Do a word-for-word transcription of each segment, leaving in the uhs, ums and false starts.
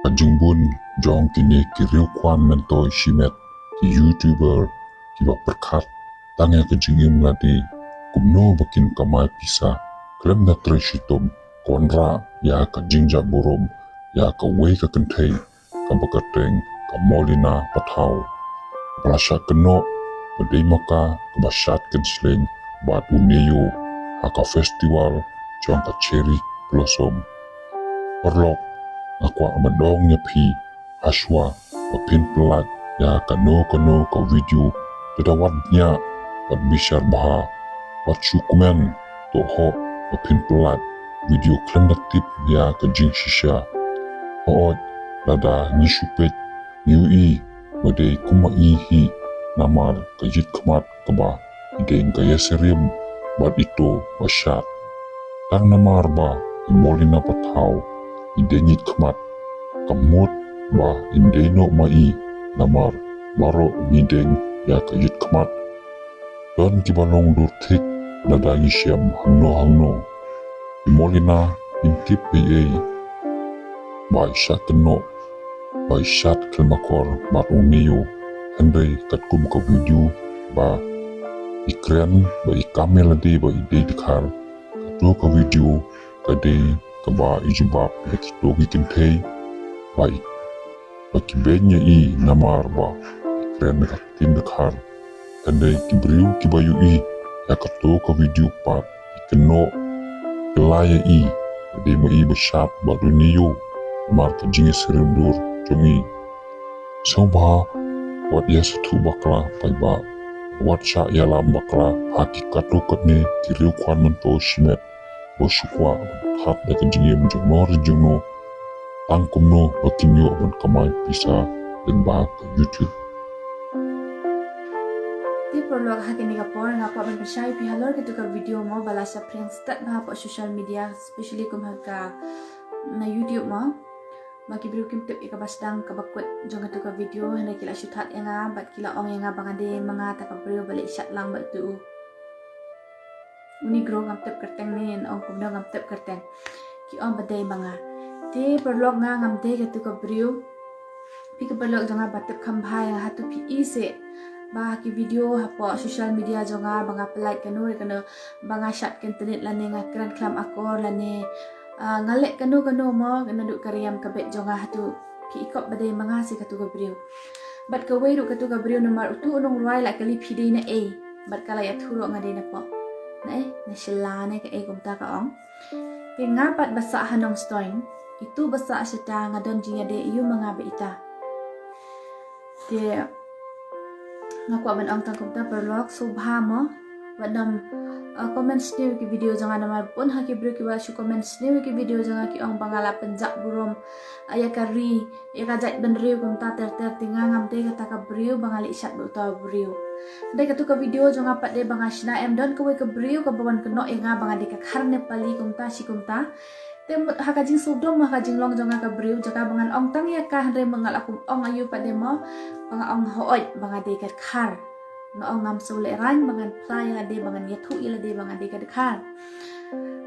Ka jingbun jong kine ki riewkhwan myntoi shimet, ki YouTuber kiba pyrkhat tang ïa ka jingim lade, kumno ba kin kamai pisa khlem da trei shitom, ka wanrah ïa ka jingjah burom ïa kawei ka kynthei kaba kyrteng ka Molina Pathaw, kaba la shah kynnoh ba dei ma ka kaba shad kynshleng bad u Neo ha ka festival jong ka Cherry Blossom. Paralok, nga kwah ban ong ïa phi, hashwa ba phin pynlait ïa kano kano ka video, te da wad bniah, wad bishar bha, wat shu kmen, to hok ba phin pynlait video khlem da tip ïa ka jingshisha. Hooid, lada ngi shu peit ngi ïohi ba dei kum ma i hi, namar ka ïit khmat kaba i deng ka ïasyriem bad ito ba shad. Tang namar ba i Molina Pathaw i deng ïit khmat, ka mut ba im dei noh ma i, namar baroh ngi deng ïa ka ïit khmat. Don kiba long dur thik lada ngi shem hangno hangno. I Molina im tip ei ei ba i shah kynnoh ba i shad khlem akor bad u Neo, hynrei katkum ka video ba i kren ba i kam ïa lade ba i dei dkhar, kato ka video ka dei kaba i jubab ïa kito ki kynthei ba i, ba ki beiñ ïa i namar ba i kren da ka ktien dkhar. Hynrei ki briew kiba ïohi ïa kato ka video pat ki kynnoh kylla ïa i ba dei ma i ba shad bad u Neo namar ka jingïasyriem dur jong i. Sngewbha wat ïa sngewthuh bakla paidbah, wat shah ïalam bakla ha ki katto katne ki riewkhwan myntoi shimet ba shu kwah ban thad da ka jingim jongno re jongno, tang kumno ba kin ïoh ban kamai pisa lyngba ka YouTube. Te paralok, ha kane ka por nga kwah ban pynshai phi halor katu ka video mo ba la saphriang stad bha hapoh social media, especially kum ha ka na YouTube mo. Ba ki briew kim tip ïa kaba sdang kaba kut jong katu ka video, hynrei ki la shu thad ïa nga bad ki la ong ïa nga ba nga dei ma nga ta ka briew ba leh shad lang bad tu u Negro, ngam tip kyrteng ne, ong kumno ngam tip kyrteng. Ki ong ba dei ma nga. Te paralok, nga ngam dei katu ka briew. Phi ki paralok jong nga ba tip kham bha ïa nga, hato phi i seh ba ha ki video hapoh social media jong nga ba nga pynlait kano re kano, ba nga shad kyntenit lane nga kren khlem akor lane, ah, nga leh kano kano mo, naduh ka riam ka beit jong nga, hato phi i kop ba dei ma nga seh katu ka briew. Bad kawei ruh katu ka briew namar utu u nongrwai la kylli phi dei na ei, bad ka la ïathuh ruh nga dei na pop, na ei, na Shillong ne kaei kumta ka ong. Te nga pat ba sah ha Nongstoiñ, itu ba sah shata nga don jingïadei aiu ma nga bad ita. Te nga kwah ban ong tang kumta paralok, sngewbha mo wat nym, ah, comment sniew ïa ki video jong nga, namar bun ha ki briew kiba shu comment sniew ïa ki video jong nga ki ong ba nga la pynjah burom, ah, ïa ka ri, ïa ka jaitbynriew kumta ter ter. Te nga ngam dei kata ka briew ba nga leh shad bad uta u briew. Hynrei katu ka video jong nga pat dei ba nga shna, em don kawei ka briew kaba wan kynnoh ïa nga ba nga dei ka dkhar Nepali kumta shi kumta. Te mut ha ka jingsngewdom, ha ka jinglong jong nga ka briew, jaka ba ngan ong tang ïa ka, hynrei mut nga la kum ong aiu pat dei mo, ba nga ong hooid ba nga dei ka dkhar. Nga ong ngam sngewlehrain ba ngan phla ïa lade, ba ngan ïathuh ïa lade ba nga dei ka dkhar.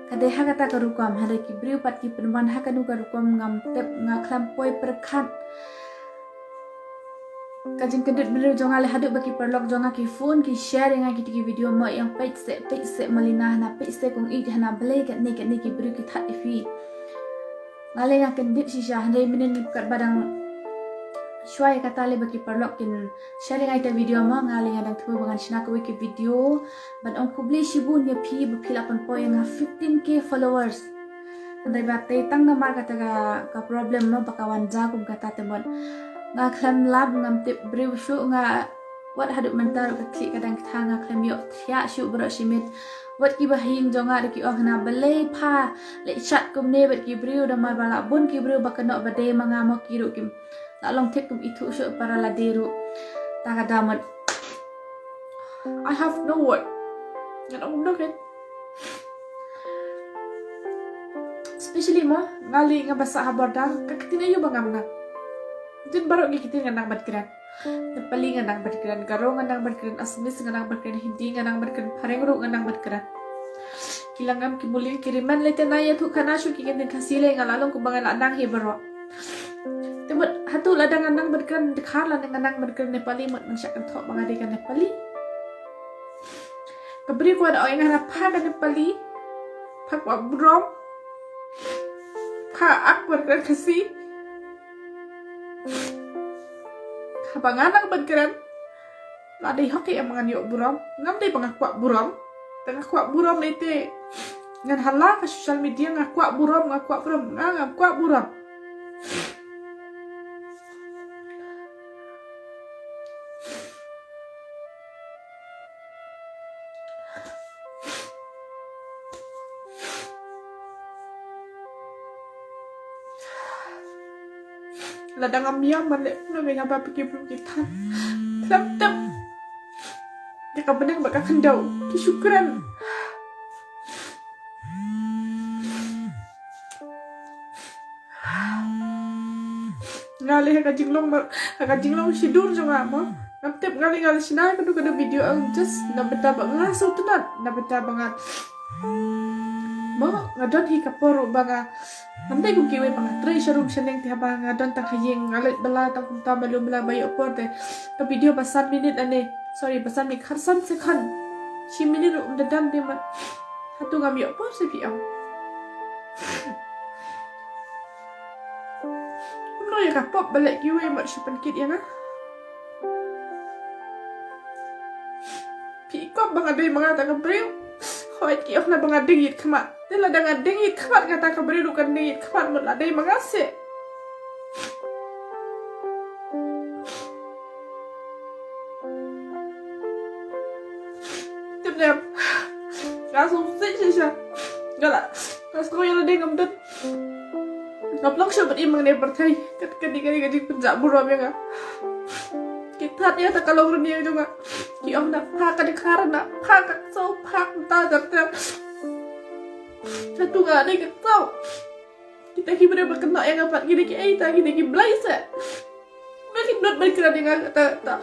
Ka dei ha kata ka rukom, hynrei ki briew pat ki pynwan ha kano ka rukom ngam tip, nga khlem poi pyrkhat. Ka jingkyndit bynriew jong nga leh haduh ba ki paralok jong nga ki phone ki share ïa nga kiti ki video mo, ïa peit seh, peit seh Molina hana, peit seh kong ïeit hana, balei katne katne ki briew ki thad ïa phi. Nga leh nga kyndit shisha, hynrei mynnin katba dang shuwa ïa kata leh ba ki paralok kin share ïa nga ita video mo, nga leh nga dang thmu ba ngan shna kawei ki video ban ong khublei shibun ïa phi ba phi la pynpoi ïa nga fifteen K followers. Hynrei ba tei tang namar kata ka, ka problem mo ba ka wan ja kum kata te mut nga khlem lap, ngam tip briew shuh, nga wat haduh mynta ruh ka khlieh ka dang kthang, nga khlem ïoh thiah shuh baroh shi miet. Wat kiba ha ïing jong nga ruh ki ong hana, balei pha leh shad kumne bad ki briew, namar ba la bun ki briew ba kynnoh ba dei ma nga mo, ki ruh kim la long thik, kim ithuh shuh para lade ruh. Ta ka daw mut I have no word. Ngan ong kumno keiñ. Especially mo, nga leh nga ba sah ha border, ka ktien aiu ba ngam nang. Jin baroh ki ktien nga nang ban kren. Nepali nga nang ban kren, Garo nga nang ban kren, Assamese nga nang ban kren, Hindi nga nang ban kren, phareng ruh nga nang ban kren. Ki la ngam ki muling ki riman lei te na ïathuh khana shuh ki ktien Khasi lei, nga la long kumba nga la nang hi baroh. Mut hato lada nga nang ban kren Dkhar lane nga nang ban kren Nepali, mut ngan shah kynthoh ba nga dei ka Nepali. Ka briew ka da ong ïa nga, pha ka Nepali, pha kwah burom, pha ak ban kren Khasi. Haba nga nang ban kren, la dei hok ïa nga ban ïoh burom. Ngam dei ba nga kwah burom. Te nga kwah burom, ite ngan hala ka social media, nga kwah burom, nga kwah burom, nga, nga kwah burom. Lada ngam ïam ban leh kumno, nga ba phi ki briew ki than. Khlem tip ïa ka bneng bad ka khyndew, ki shu kren. Nga leh ha ka jinglong ba, ha ka jinglong shidur jong nga mo. Ngam tip, nga leh, nga leh shna kano kano video, ang just na bynta ba nga sngewtynnat, na bynta ba nga, mo, nga don hi ka por ba nga, ngam dei kum kiwei ba nga trei sha rum sha neng, te haba nga don tang ha ïing nga leit bylla tang kumta, malu mala ba ïoh por te ka video ba san minit lane, sorry, ba san minit, khatsan second, shi minit ruh ym da dam de, mat. Hato ngam ïoh por se phi ong? Kumno ïa ka pop ba leh kiwei, mat, shu pynkit ïa nga. Phi i kop ba nga dei ma nga ta ka briew. Hooid, ki ong na ba nga deng ïit khmat. Te lada nga deng ïit khmat, nga ta ka briew ruh kan deng ïit khmat, mut la dei ma nga se. Tip ne em? Nga sngewsih shisha. Nga la, nga sngew ïa lade ngam don. Ngam long shuh bad i ma nga ne pyrthei. Kat kane ka dei ka jingpynjah burom ïa nga. Ki thad ïa ta ka longrynïeng jong nga. Ki ong na pha ka Dkhar, na pha ka Ksew, pha ka Mata Jar Ter. Hato nga dei ka Ksew? Kita ki briew ba kynnoh ïa nga pat ki dei kiei ta, ki dei ki blei se. Ba ki nud ban kren ïa nga kata kata.